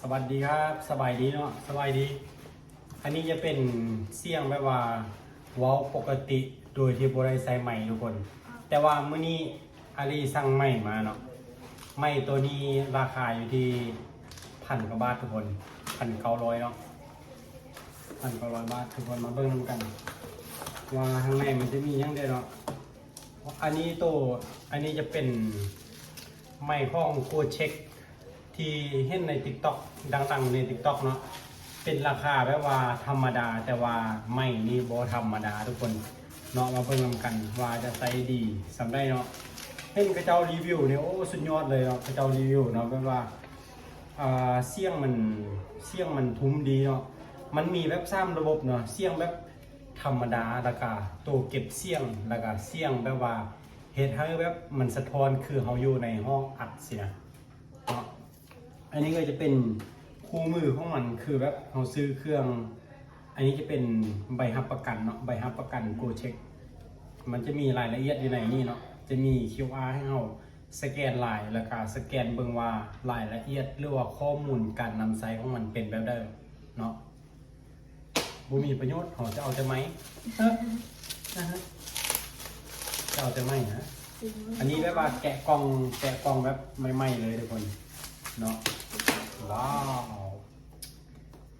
ສະຫວັດດີຄັບ ສະບາຍດີເນາະ ສະບາຍດີ. ອັນນີ້ຈະເປັນສຽງແບບວ່າເວົ້າປົກກະຕິໂດຍທີ່ບໍ່ໄດ້ໃສ່ໄມທຸກຄົນ. ແຕ່ວ່າມື້ນີ້ອາລີສັ່ງໄມມາເນາະ. ໄມໂຕນີ້ລາຄາຢູ່ທີ່ພັນກວ່າບາດທຸກຄົນ ພັນເກົ້າຮ້ອຍເນາະ ພັນເກົ້າຮ້ອຍບາດ. ທຸກຄົນມາເບິ່ງນຳກັນວ່າຂ້າງໃນມັນຈະມີຫຍັງແດ່ເນາະ. ອັນນີ້ໂຕ ອັນນີ້ຈະເປັນໄມຂອງໂກເຊັກ ທີ່ເຫັນໃນຕິກຕັອກ ດັງໆໃນຕິກຕັອກເນາະ. ເປັນລາຄາແບບວ່າທຳມະດາ ແຕ່ວ່າໄມນີ້ບໍ່ທຳມະດາທຸກຄົນເນາະ. ມາເບິ່ງນຳກັນວ່າຈະໃຊ້ດີສ່ຳໃດເນາະ. ເຫັນເຂົາເຈົ້າຣີວິວນີ້ ໂອ້ ສຸດຍອດເລີຍເນາະ ເຂົາເຈົ້າຣີວິວເນາະ ແບບວ່າ ອ່າ ສຽງມັນ ສຽງມັນທຸ່ມດີເນາະ. ມັນມີແບບສາມລະບົບເນາະ ສຽງແບບທຳມະດາ ແລ້ວກະໂຕເກັບສຽງ ແລ້ວກະສຽງແບບວ່າເຮັດໃຫ້ແບບມັນສະທ້ອນຄືເຮົາຢູ່ໃນຫ້ອງອັດຊີ້ນະເນາະ. ອັນນີ້ກໍຈະເປັນຄູ່ມືຂອງມັນ ຄືແບບເຮົາຊື້ເຄື່ອງ ອັນນີ້ຈະເປັນໃບຮັບປະກັນເນາະ ໃບຮັບປະກັນໂກເຊັກ. ມັນຈະມີລາຍລະອຽດຢູ່ໃນນີ້ເນາະ ຈະມີຄິວອາໃຫ້ເຮົາສະແກນລາຍ ແລ້ວກະສະແກນເບິ່ງວ່າລາຍລະອຽດ ຫຼືວ່າຂໍ້ມູນການນຳໃຊ້ຂອງມັນເປັນແບບໃດເນາະ. ບໍ່ມີປະໂຫຍດ ເຮົາຈະເອົາແຕ່ໄມ ຈະເອົາແຕ່ໄມນະ. ອັນນີ້ແບບວ່າແກະກ່ອງ ແກະກ່ອງແບບໃໝ່ໆເລີຍທຸກຄົນເນາະ. ວ້າວ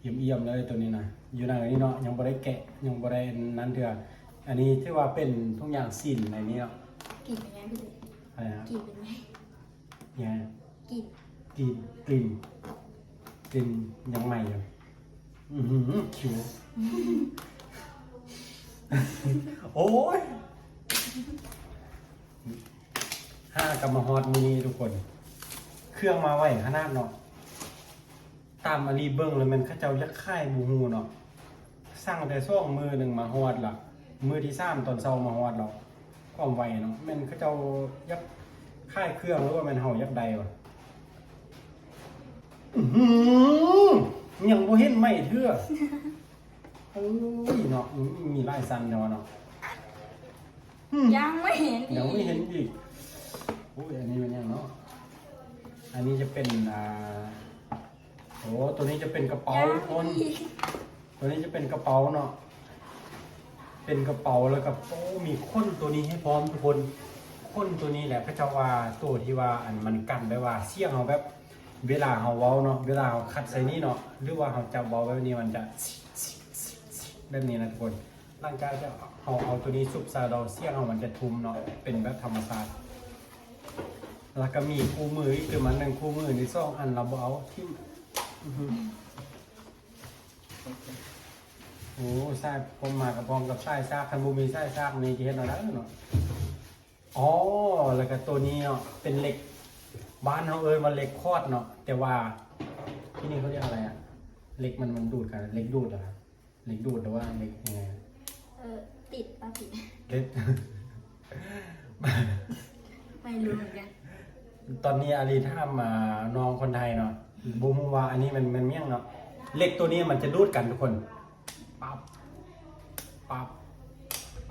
ຢ້ຽມໆເລີຍໂຕນີ້ນະ. ຢູ່ໃນນີ້ເນາະ ຍັງບໍ່ໄດ້ແກະ ຍັງບໍ່ໄດ້ນັ້ນເທື່ອ. ອັນນີ້ຖືວ່າເປັນທຸກຢ່າງສິ້ນໃນນີ້ເນາະ. ກິ່ນເປັນຫຍັງ? ອະໄລນະ? ກິ່ນເປັນຫຍັງ? ຫຍັງ? ກິ່ນ ກິ່ນ ກິ່ນ ກິ່ນຍັງໃໝ່ຢູ່. ອືຫື ຄິວ ໂອ້ຍ ຫາກັບມາຮອດມື້ນີ້ທຸກຄົນ ເຄື່ອງມາໄວຂະໜາດເນາະ. ຕາມອາລີເບິ່ງແລ້ວແມ່ນເຂົາເຈົ້າຢາກຂາຍບໍ່ຮູ້ເນາະ. ສັ່ງແຕ່ສອງມື້ໜຶ່ງມາຮອດລະ ມື້ທີສາມຕອນເຊົ້າມາຮອດແລ້ວ. ຄວາມໄວເນາະ ແມ່ນເຂົາເຈົ້າຢາກຂາຍເຄື່ອງ ຫຼືວ່າແມ່ນເຮົາຢາກໄດ້ວະ? ອືຫື ຍັງບໍ່ເຫັນໄມເທື່ອ. ໂອ້ຍເນາະ ມີຫຼາຍຊັ້ນແທ້ວະເນາະ. ອື ຍັງບໍ່ເຫັນອີກ ຍັງບໍ່ເຫັນອີກ. ໂອ້ຍ ອັນນີ້ແມ່ນຫຍັງເນາະ? ອັນນີ້ຈະເປັນ ອ່າ ໂອ້ ໂຕນີ້ຈະເປັນກະເປົາທຸກຄົນ. ໂຕນີ້ຈະເປັນກະເປົາເນາະ ເປັນກະເປົາ ແລ້ວກະ ໂອ້ ມີຂົນໂຕນີ້ໃຫ້ພ້ອມທຸກຄົນ. ຂົນໂຕນີ້ແຫຼະ ເຂົາເຈົ້າວ່າໂຕທີ່ວ່າ ອັນ ມັນກັນ ແບບວ່າສຽງເຮົາ ແບບເວລາເຮົາເວົ້າເນາະ ເວລາເຮົາຂັດໃສ່ນີ້ເນາະ ຫຼືວ່າເຮົາຈັບເວົ້າແບບນີ້ ມັນຈະ ແບບນີ້ນະທຸກຄົນ. ຫຼັງຈາກທີ່ເຮົາເອົາໂຕນີ້ຊຸບໃສ່ແລ້ວ ສຽງເຮົາມັນຈະທຸ່ມເນາະ ເປັນແບບທຳມະຊາດ. ແລ້ວກະມີຄູ່ມືອີກ ຄືມັນໜຶ່ງຄູ່ມືນີ້ ສອງອັນລະບໍ່ເອົາຖິ້ມ. ອືຫື ໂອ້ ສາຍ ຜົມມາກະພ້ອມກັບສາຍຊາກ ຄັນບໍ່ມີສາຍຊາກນີ້ຈະເຮັດແນວໃດເນາະ? ອໍ ແລ້ວກະໂຕນີ້ເນາະ ເປັນເຫຼັກ ບ້ານເຮົາເອີ້ນວ່າເຫຼັກຄອດເນາະ ແຕ່ວ່າທີ່ນີ້ເຂົາຮຽກອະໄລອະ? ເຫຼັກມັນ ມັນດູດກັນ ເຫຼັກດູດອະ ເຫຼັກດູດ ຫຼືວ່າເຫຼັກຍັງໄງ? ເອີ ຕິດ ເອົາຕິດ ເຫຼັກ ໄມ່ຮູ້ເໝືອນກັນ. ຕອນນີ້ອາລີຖາມ ອ່າ ນ້ອງຄົນໄທເນາະ ບໍ່ຮູ້ວ່າອັນນີ້ມັນ ມັນແມ່ນຫຍັງເນາະ. ເຫຼັກໂຕນີ້ມັນຈະດູດກັນທຸກຄົນ ປັບ ປັບ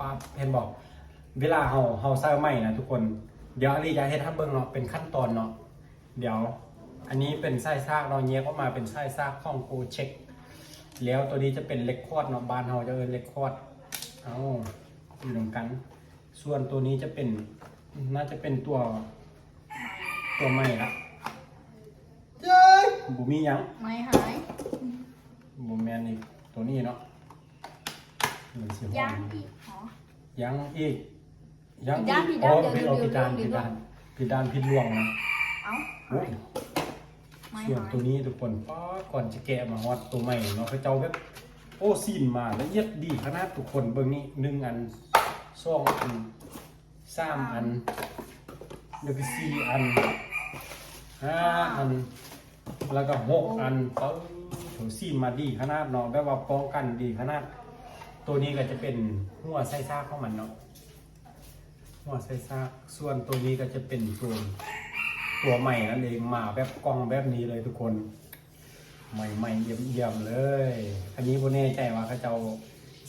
ປັບ ເຫັນບໍ່? ເວລາເຮົາ ເຮົາໃສ່ໄມ້ນະທຸກຄົນ. ດຽວອາລີຈະເຮັດໃຫ້ເບິ່ງເນາະ ເປັນຂັ້ນຕອນເນາະ. ດຽວ ອັນນີ້ເປັນສາຍຊາກເນາະ ແຍກອອກມາເປັນສາຍຊາກຂອງໂກເຊັກ ແລ້ວໂຕນີ້ຈະເປັນເຫຼັກຄອດເນາະ ບ້ານເຮົາຈະເອີ້ນເຫຼັກຄອດ. ເອົາ ຢູ່ນຳກັນ. ສ່ວນໂຕນີ້ຈະເປັນ ໜ້າຈະເປັນຕົວ ຕົວໃໝ່ລະ. ເອີຍ ບໍ່ມີຫຍັງ ໄມ້ຫາຍ. ບໍ່ແມ່ນອີກ ໂຕນີ້ເນາະ ມັນຊິຮ້ອນ ຍັງອີກ ຍັງອີກ ຍັງອີກ. ຜິດດ້ານ ຜິດດ້ານ ໂອ້ ເດີ ຜິດ ເດີ ຜິດດ້ານ ຜິດດ້ານ ຜິດດ້ານ ຜິດລວງນະ. ເອົ້າ ໂອ້ຍ ໄມ້ຫາຍ. ສ່ວນໂຕນີ້ທຸກຄົນ ປ້າ ກ່ອນຈະແກະມາຮອດໂຕໃໝ່ເນາະ ເຂົາເຈົ້າແບບ ໂອ້ ຊີ້ນມາລະອຽດດີຂະໜາດທຸກຄົນ. ເບິ່ງນີ້ ໜຶ່ງອັນ ສອງອັນ ສາມອັນ ແລ້ວກະສີ່ອັນ ຫ້າອັນ ແລ້ວກະຫົກອັນ. ເອີ ໂຫ ຊີ້ນມາດີຂະໜາດເນາະ ແບບວ່າປ້ອງກັນດີຂະໜາດ. ໂຕນີ້ກະຈະເປັນຫົວໃສ່ຊາກຂອງມັນເນາະ ຫົວໃສ່ຊາກ. ສ່ວນໂຕນີ້ກະຈະເປັນຕົວ ຕົວໃໝ່ນັ້ນເອງ ມາແບບກ່ອງແບບນີ້ເລີຍທຸກຄົນ. ໃໝ່ໆ ຢ້ຽມໆ ເລີຍ. ອັນນີ້ບໍ່ແນ່ໃຈວ່າເຂົາເຈົ້າ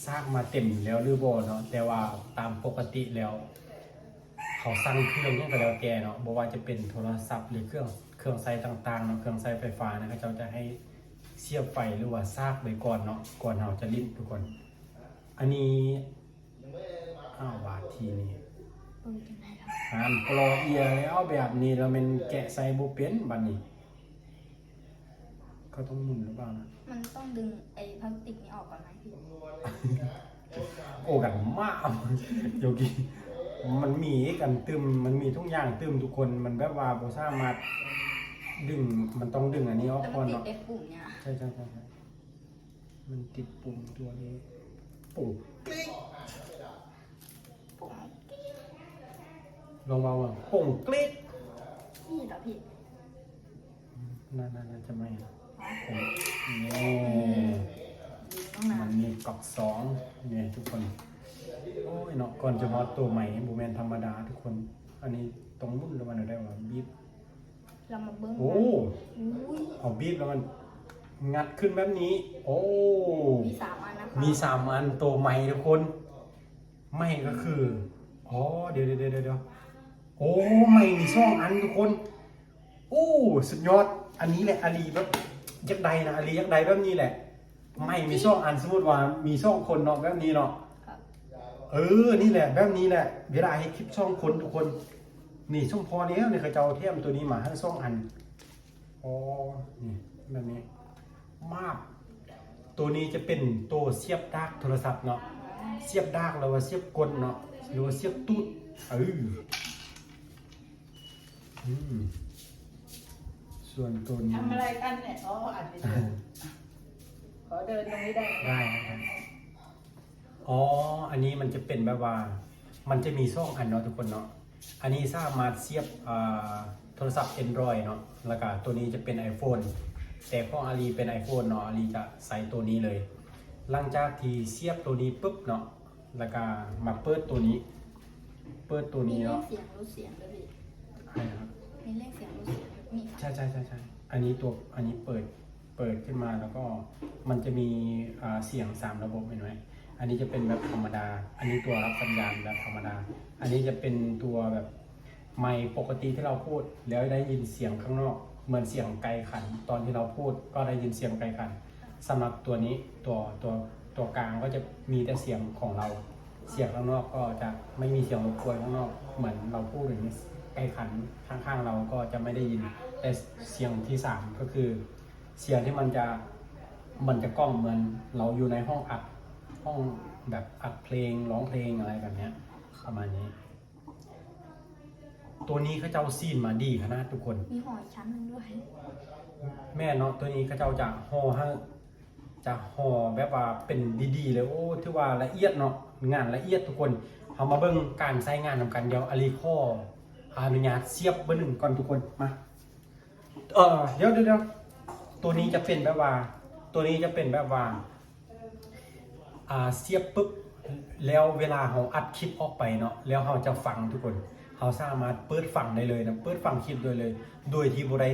ຊາກມາເຕັມແລ້ວຫຼືບໍ່ເນາະ ແຕ່ວ່າຕາມປົກກະຕິແລ້ວ ເຮົາສັ່ງເຄື່ອງຫຍັງກະແລ້ວແຕ່ເນາະ ບໍ່ວ່າຈະເປັນໂທລະສັບ ຫຼື ເຄື່ອງ ເ ຄື່ອງໃຊ້ຕ່າງໆເນາະ ເຄື່ອງໃຊ້ໄຟຟ້ານະ ເຂົາເຈົ້າຈະໃຫ້ສຽບໄຟ ຫຼືວ່າສາກໄວ້ກ່ອນເນາະ ກ່ອນເຮົາຈະຫຼິ້ນທຸກຄົນ. ອັນນີ້ ອ້າວ ບາດທີນີ້ ເອີ ຈັ່ງໃດລະ ງານກລໍເອຍແລ້ວ ແບບນີ້ລະແມ່ນແກະໃສ່ບໍ່ເປັນບາດນີ້. ເຂົາຕ້ອງໝູນຫຼືເປົ່ານະ? ມັນຕ້ອງດຶງໄອ້ພລາສຕິກນີ້ອອກກ່ອນໄໝພີ່? ໂອ້ ກັນມາ ໂຍກີ ມັນມີອັນຕື່ມ ມັນມີທຸກຢ່າງຕື່ມທຸກຄົນ ມັນແບບວ່າບໍ່ສາມາດດຶງ ມັນຕ້ອງດຶງອັນນີ້ອອກກ່ອນເນາະ. ແຕ່ມັນຕິດໄອ້ປຸ່ມນີ້ນະ. ໃຊ່ໆໆໆ ມັນຕິດປຸ່ມຕົວນີ້ ປຸ່ມກຣິກ ປຸ່ມກຣິກ ລອງເວົ້າວ່າ ປຸ່ມກຣິກ ນີ້ເດາະພີ່. ນັ້ນໆໆ ຈະໄໝ້ ນີ້ ມັນມີກັອກສອງ ນີ້ທຸກຄົນ. ໂອ້ຍເນາະ ກ່ອນຈະຮອດໂຕໄໝ້ ບໍ່ແມ່ນທຳມະດາທຸກຄົນ. ອັນນີ້ຕ້ອງໝູນລະວັນໄດ້ວ່າ ບີບ ລະມາເບິ່ງ ໂອ້ ອຸ້ຍ ເອົາບີບລະມັນງັດຂຶ້ນແບບນີ້. ໂອ້ ມີສາມອັນນະຄະ ມີສາມອັນ ໂຕໄໝ້ທຸກຄົນ. ໄໝ້ກໍຄື ອໍ ດຽວໆໆໆ ໂອ້ ໄໝ້ມີສອງອັນທຸກຄົນ. ໂອ້ ສຸດຍອດ ອັນນີ້ແຫຼະ ອາລີແບບຢາກໄດ້ນະ ອາລີຢາກໄດ້ແບບນີ້ແຫຼະ ໄມ້ມີສອງອັນ ສົມມຸດວ່າມີສອງຄົນເນາະ ແບບນີ້ເນາະ. ເອີ ນີ້ແຫຼະ ແບບນີ້ແຫຼະ ເວລາເຮັດຄລິບສອງຄົນທຸກຄົນ. ນີ້ສົມພໍແລ້ວນີ້ ເຂົາເຈົ້າແຖມໂຕນີ້ມາໃຫ້ສອງອັນ. ອໍ ນີ້ ແບບນີ້ ມາບ ໂຕນີ້ຈະເປັນໂຕສຽບດາກໂທລະສັບເນາະ ສຽບດາກ ຫຼືວ່າສຽບກົ້ນເນາະ ຫຼືວ່າສຽບຕູດ. ເອີ ອືມ ສ່ວນຕົວນີ້ ทำอะไรกันเนี่ย? อ๋อ อัดวิดีโอ ขอเดินตรงนี้ได้ไหม? ໄດ້ ໄດ້. ອໍ ອັນນີ້ມັນຈະເປັນແບບວ່າ ມັນຈະມີສອງອັນເນາະທຸກຄົນເນາະ. ອັນນີ້ສາມາດສຽບ ອ່າ ໂທລະສັບ Android ເນາະ ແລ້ວກະຕົວນີ້ຈະເປັນ iPhone ແຕ່ຂອງອາລີເປັນ iPhone ເນາະ ອາລີຈະໃຊ້ຕົວນີ້ເລີຍ. ຫຼັງຈາກທີ່ສຽບຕົວນີ້ປຶບເນາະ ແລ້ວກະມາເປີດຕົວນີ້ ເປີດຕົວນີ້ເນາະ ມີເລັ່ງສຽງ ຫຼຸດສຽງເດີພີ່. ໃຊ່ ມີເລັ່ງສຽງ ຫຼຸດສຽງ ມີ ໃຊ່ໆໆໆ. ອັນນີ້ຕົວ ອັນນີ້ເປີດ ເປີດຂຶ້ນມາ ແລ້ວກໍມັນຈະມີ ອ່າ ສຽງສາມລະບົບ ເຫັນໄໝ? ອັນນີ້ຈະເປັນແບບທຳມະດາ ອັນນີ້ຕົວຮັບສັນຍານແບບທຳມະດາ ອັນນີ້ຈະເປັນຕົວແບບ ໄມປົກກະຕິທີ່ເຮົາພູດແລ້ວໄດ້ຍິນສຽງຂ້າງນອກ ເໝືອນສຽງໄກ່ຂັນ ຕອນທີ່ເຮົາພູດກໍໄດ້ຍິນສຽງໄກ່ຂັນ. ສຳລັບຕົວນີ້ ຕົວ ຕົວ ຕົວກາງກໍຈະມີແຕ່ສຽງຂອງເຮົາ ສຽງຂ້າງນອກກໍຈະໄມ່ມີສຽງລົບກວນຂ້າງນອກ ເໝືອນເຮົາພູດ ຫຼື ໄກ່ຂັນຂ້າງໆເຮົາກໍຈະໄມ່ໄດ້ຍິນ. ແຕ່ສຽງທີສາມກໍຄືສຽງທີ່ມັນຈະ ມັນຈະກ້ອງເໝືອນເຮົາຢູ່ໃນຫ້ອງອັດ ຫ້ອງແບບອັດເພລງ ຮ້ອງເພລງ ອະໄລແບບເນີ້ຍ ປະມານນີ້. ຕົວນີ້ເຂົາເຈົ້າຊີນມາດີຂະໜາດທຸກຄົນ. ມີຫໍອີກຊັ້ນໜຶ່ງດ້ວຍ. ແມ່ນເນາະ ຕົວນີ້ເຂົາເຈົ້າຈະຫໍໃຫ້ ຈະຫໍແບບວ່າເປັນດີໆເລີຍ. ໂອ້ ຖືວ່າລະອຽດເນາະ ງານລະອຽດທຸກຄົນ. ເຮົາມາເບິ່ງການໃຊ້ງານນຳກັນ. ດຽວອາລີຂໍອະນຸຍາດສຽບເບິ່ງໜຶ່ງກ່ອນທຸກຄົນ. ມາ ເອີ ດຽວໆໆ ຕົວນີ້ຈະເປັນແບບວ່າ ຕົວນີ້ຈະເປັນແບບວ່າ ອ່າ ສຽບປຶບ ແລ້ວເວລາເຮົາອັດຄລິບອອກໄປເນາະ ແລ້ວເຮົາຈະຟັງທຸກຄົນ ເຮົາສາມາດເປີດຟັງໄດ້ເລີຍນະ ເປີດຟັງຄລິບໄດ້ເລີຍ ໂດຍທີ່ບໍ່ໄດ້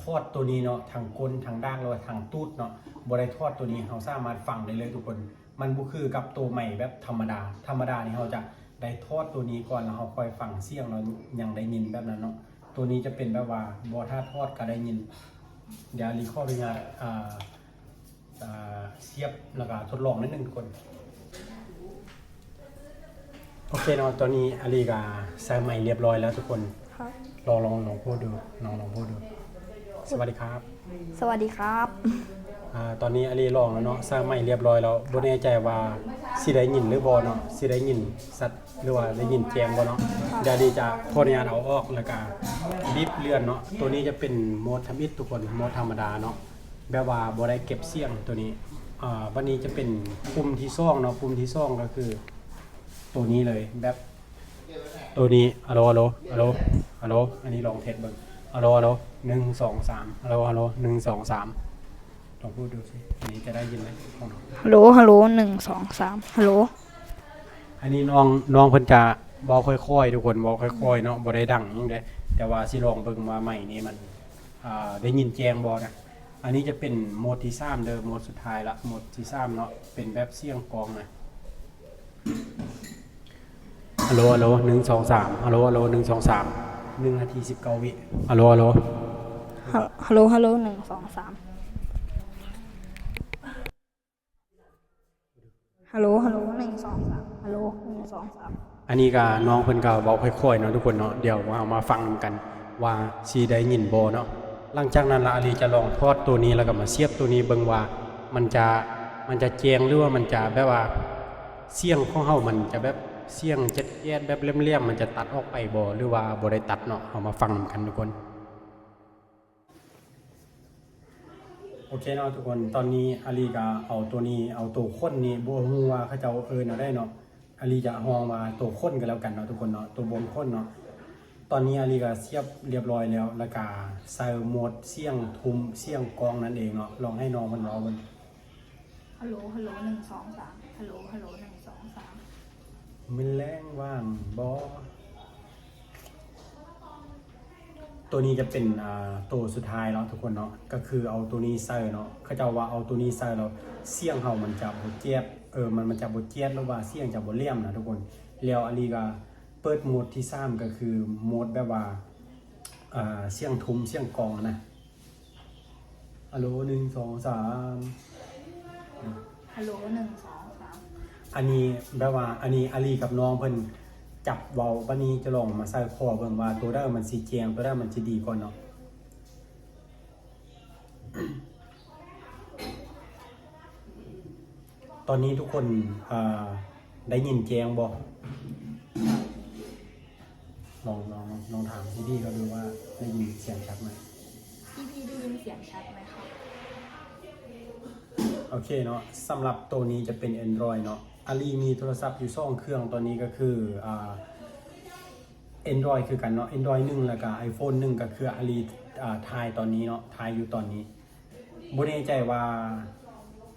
ຖອດຕົວນີ້ເນາະ ທັງກົ້ນ ທັງດາກ ຫຼືວ່າທັງຕູດເນາະ ບໍ່ໄດ້ຖອດຕົວນີ້ ເຮົາສາມາດຟັງໄດ້ເລີຍທຸກຄົນ. ມັນບໍ່ຄືກັບໂຕໄມແບບທຳມະດາ ທຳມະດານີ້ເຮົາຈະໄດ້ຖອດຕົວນີ້ກ່ອນ ແລ້ວເຮົາຄ່ອຍຟັງສຽງ ເຮົາຍັງໄດ້ຍິນແບບນັ້ນເນາະ. ຕົວນີ້ຈະເປັນແບບວ່າ ບໍ່ ຖ້າຖອດກໍໄດ້ຍິນ. ດຽວລີຂໍອະນຸຍາດ ອ່າ ອ່າ ສຽບ ແລ້ວກໍທົດລອງໜ້ອຍໜຶ່ງທຸກຄົນ. ໂອເຄເນາະ ຕອນນີ້ອາລີກໍໃສ່ໄມຮຽບຮ້ອຍແລ້ວທຸກຄົນ. ລອງ ລອງ ລອງພູດດູ ລອງ ລອງພູດດູ. ສະຫວັດດີຄັບ. ສະຫວັດດີຄັບ. ອ່າ ຕອນນີ້ອາລີລອງແລ້ວເນາະ ໃສ່ໄມຮຽບຮ້ອຍແລ້ວ ບໍ່ແນ່ໃຈວ່າຊິໄດ້ຍິນຫຼືບໍ່ເນາະ ຊິໄດ້ຍິນຊັດ ຫຼືວ່າໄດ້ຍິນແຈ້ງບໍ່ເນາະ. ດຽວອາລີຈະຂໍອະນຸຍາດເອົາອອກ ແລ້ວກະບີບເລື່ອນເນາະ. ໂຕນີ້ຈະເປັນໂໝດທຳອິດທຸກຄົນ ໂໝດທຳມະດາເນາະ ແບບວ່າບໍ່ໄດ້ເກັບສຽງໂຕນີ້. ອ່າ ບັດນີ້ຈະເປັນປຸ່ມທີສອງເນາະ ປຸ່ມທີສອງກໍຄືໂຕນີ້ເລີຍ ແບບ ໂຕນີ້ ອາໂລ ອາໂລ ອາໂລ ອາໂລ ອັນນີ້ລອງເທສເບິ່ງ ອາໂລ ອາໂລ ໜຶ່ງ ສອງ ສາມ ອາໂລ ອາໂລ ໜຶ່ງ ສອງ ສາມ. ລອງພູດດູຊິ ອັນນີ້ຈະໄດ້ຍິນໄໝຂອງນ້ອງ? ຮາໂຫຼ ຮາໂຫຼ ໜຶ່ງ ສອງ ສາມ ຮາໂຫຼ. ອັນນີ້ນ້ອງ ນ້ອງເພິ່ນຈະເວົ້າຄ່ອຍໆ ທຸກຄົນ ເວົ້າຄ່ອຍໆເນາະ ບໍ່ໄດ້ດັງຫຍັງເດ້ ແຕ່ວ່າຊິລອງເບິ່ງວ່າໄມນີ້ມັນ ອ່າ ໄດ້ຍິນແຈ້ງບໍ່ນະ. ອັນນີ້ຈະເປັນໂໝດທີສາມເດີ ໂໝດສຸດທ້າຍລະ ໂໝດທີສາມເນາະ ເປັນແບບສຽງກ້ອງນະ. ອາໂລ ອາໂລ ໜຶ່ງ ສອງ ສາມ ອາໂລ ອາໂລ ໜຶ່ງ ສອງ ສາມ ໜຶ່ງນາທີ ສິບເກົ້າ ວິ. ອາໂລ ອາໂລ. ຮັລໂຫຼ ຮັລໂຫຼ ໜຶ່ງ ສອງ ສາມ ຮັລໂຫຼ ຮັລໂຫຼ ໜຶ່ງ ສອງ ສາມ ຮັລໂຫຼ ໜຶ່ງ ສອງ ສາມ ອັນນີ້ກະນ້ອງເພິ່ນກະເວົ້າຄ່ອຍໆເນາະທຸກຄົນເນາະ ດຽວເຮົາມາຟັງນຳກັນວ່າຊິໄດ້ຍິນບໍ່ເນາະ. ຫຼັງຈາກນັ້ນລະອາລີຈະລອງຖອດໂຕນີ້ ແລ້ວກະມາສຽບໂຕນີ້ເບິ່ງວ່າມັນຈະ ມັນຈະແຈ້ງ ຫຼືວ່າມັນຈະແບບວ່າ ສຽງຂອງເຮົາມັນຈະແບບ ສຽງແຈດໆ ແບບແຫຼມໆ ມັນຈະຕັດອອກໄປບໍ່ ຫຼືວ່າບໍ່ໄດ້ຕັດເນາະ. ເຮົາມາຟັງນຳກັນທຸກຄົນ. ໂອເຄເນາະທຸກຄົນ ຕອນນີ້ອາລີກະເອົາໂຕນີ້ ເອົາໂຕຂົນນີ້ ບໍ່ຮູ້ວ່າເຂົາເຈົ້າເອີ້ນແນວໃດເນາະ ອາລີຈະຮ້ອງວ່າໂຕຂົນກໍແລ້ວກັນເນາະທຸກຄົນເນາະ ໂຕບົງຂົນເນາະ. ຕອນນີ້ອາລີກະສຽບລຽບຮ້ອຍແລ້ວ ແລ້ວກະໃສ່ໂໝດສຽງທຸ້ມ ສຽງກ້ອງນັ້ນເອງເນາະ. ລອງໃຫ້ນ້ອງເພິ່ນເວົ້າເບິ່ງ. ຮັລໂຫຼ ຮັລໂຫຼ ໜຶ່ງ ສອງ ສາມ ຮັລໂຫຼ ຮັລໂຫຼ ໜຶ່ງ ສອງ ສາມ ມື້ແລງວ່າງບໍ່? ໂຕນີ້ຈະເປັນ ອ່າ ໂຕສຸດທ້າຍເນາະທຸກຄົນເນາະ ກໍຄືເອົາໂຕນີ້ໃສ່ເນາະ. ເຂົາເຈົ້າວ່າເອົາໂຕນີ້ໃສ່ແລ້ວສຽງເຮົາມັນຈະບໍ່ແຈດ ເອີ ມັນ ມັນຈະບໍ່ແຈດ ຫຼືວ່າສຽງຈະບໍ່ແຫຼມນະທຸກຄົນ. ແລ້ວອາລີກະເປີດໂໝດທີສາມ ກໍຄືໂໝດແບບວ່າ ອ່າ ສຽງທຸ້ມ ສຽງກ້ອງນະ. ຮັລໂຫຼ ໜຶ່ງ ສອງ ສາມ ຮັລໂຫຼ ໜຶ່ງ ສອງ ສາມ ອັນນີ້ແບບວ່າ ອັນນີ້ອາລີກັບນ້ອງເພິ່ນຈັບເວົ້າ ບາດນີ້ຈະລອງມາໃສ່ຂໍເບິ່ງວ່າໂຕໃດມັນຊິແຈ້ງ ໂຕໃດມັນຊິດີກວ່າເນາະ. ຕອນນີ້ທຸກຄົນ ເອີ ໄດ້ຍິນແຈ້ງບໍ່? ລອງ ລອງ ລອງຖາມພີ່ໆເຂົາດູວ່າໄດ້ຍິນສຽງຊັດໄໝ? ພີ່ໆໄດ້ຍິນສຽງຊັດໄໝຄະ? ໂອເຄເນາະ ສຳລັບໂຕນີ້ຈະເປັນ Android ເນາະ. ອາລີມີໂທລະສັບຢູ່ສອງເຄື່ອງຕອນນີ້ ກໍຄື ອ່າ Android ຄືກັນເນາະ Android ໜຶ່ງ ແລ້ວກະ iPhone ໜຶ່ງ ກໍຄືອາລີ ອ່າ ຖ່າຍຕອນນີ້ເນາະ ຖ່າຍຢູ່ຕອນນີ້. ບໍ່ແນ່ໃຈວ່າ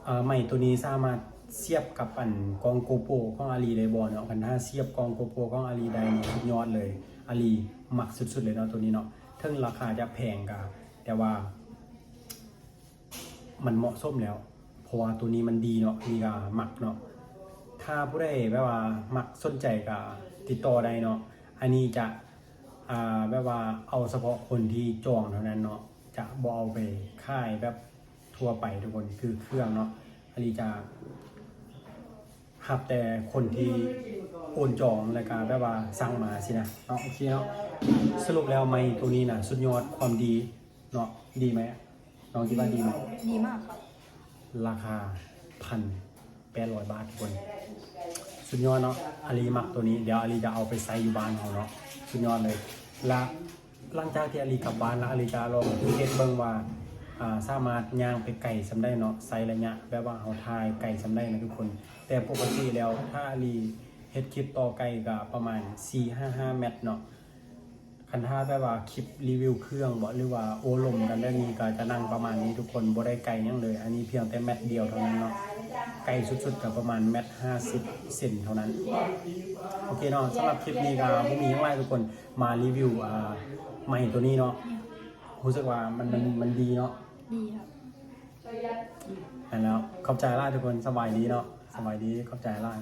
ເອີ ໄມໂຕນີ້ສາມາດສຽບກັບອັນກ້ອງ GoPro ຂອງອາລີໄດ້ບໍ່ເນາະ. ຄັນຖ້າສຽບກ້ອງ GoPro ຂອງອາລີໄດ້ນີ້ສຸດຍອດເລີຍ ອາລີມັກສຸດໆເລີຍເນາະໂຕນີ້ເນາະ. ເຖິງລາຄາຈະແພງກະ ແຕ່ວ່າມັນເໝາະສົມແລ້ວ ເພາະວ່າໂຕນີ້ມັນດີເນາະ ອາລີກະມັກເນາະ. ຖ້າຜູ້ໃດແບບວ່າມັກສົນໃຈກະຕິດຕໍ່ໄດ້ເນາະ. ອັນນີ້ຈະ ອ່າ ແບບວ່າເອົາສະເພາະຄົນທີ່ຈອງເທົ່ານັ້ນເນາະ ຈະບໍ່ເອົາໄປຂາຍແບບທົ່ວໄປທຸກຄົນ. ຄືເຄື່ອງເນາະ ອາລີຈະຮັບແຕ່ຄົນທີ່ໂອນຈອງ ແລ້ວກະແບບວ່າສັ່ງມາຊີ້ນະເນາະ. ໂອເຄເນາະ ສະຫຼຸບແລ້ວໄມໂຕນີ້ນະສຸດຍອດ ຄວາມດີເນາະ ດີໄໝ? ນ້ອງຄິດວ່າດີໄໝ? ດີມາກ ລາຄາພັນ ແປດຮ້ອຍບາດທຸກຄົນ ສຸດຍອດເນາະ. ອາລີມັກໂຕນີ້ ດຽວອາລີຈະເອົາໄປໃຊ້ຢູ່ບ້ານເຮົາເນາະ ສຸດຍອດເລີຍ. ລະຫຼັງຈາກທີ່ອາລີກັບບ້ານລະ ອາລີຈະລອງເຮັດເບິ່ງວ່າ ອ່າ ສາມາດຍ່າງໄປໄກສ່ຳໃດເນາະ ໃຊ້ໄລຍະແບບວ່າເຮົາຖ່າຍໄກສ່ຳໃດນະທຸກຄົນ. ແຕ່ປົກກະຕິແລ້ວຖ້າອາລີເຮັດຄລິບຕໍ່ໄກກະປະມານສີ່ຫາຫ້າແມັດເນາະ. ຄັນຖ້າແບບວ່າຄລິບຣີວິວເຄື່ອງເບາະ ຫຼືວ່າໂອ້ລົມກັນແບບນີ້ ກໍຈະນັ່ງປະມານນີ້ທຸກຄົນ ບໍ່ໄດ້ໄກຫຍັງເລີຍ. ອັນນີ້ພຽງແຕ່ແມັດດຽວເທົ່ານັ້ນເນາະ ໄກສຸດໆກໍປະມານແມັດຫ້າສິບເຊັນເທົ່ານັ້ນ. ໂອເຄເນາະ ສຳລັບຄລິບນີ້ກໍບໍ່ມີຫຍັງຫຼາຍທຸກຄົນ ມາຣີວິວ ອ່າ ໄມໂຕນີ້ເນາະ. ຮູ້ສຶກວ່າມັນ ມັນ ມັນດີເນາະ ດີຄັບ ຫັ້ນແລ້ວ ຂອບໃຈຫຼາຍທຸກຄົນ ສະບາຍດີເນາະ ສະບາຍດີ ຂອບໃຈຫຼາຍ.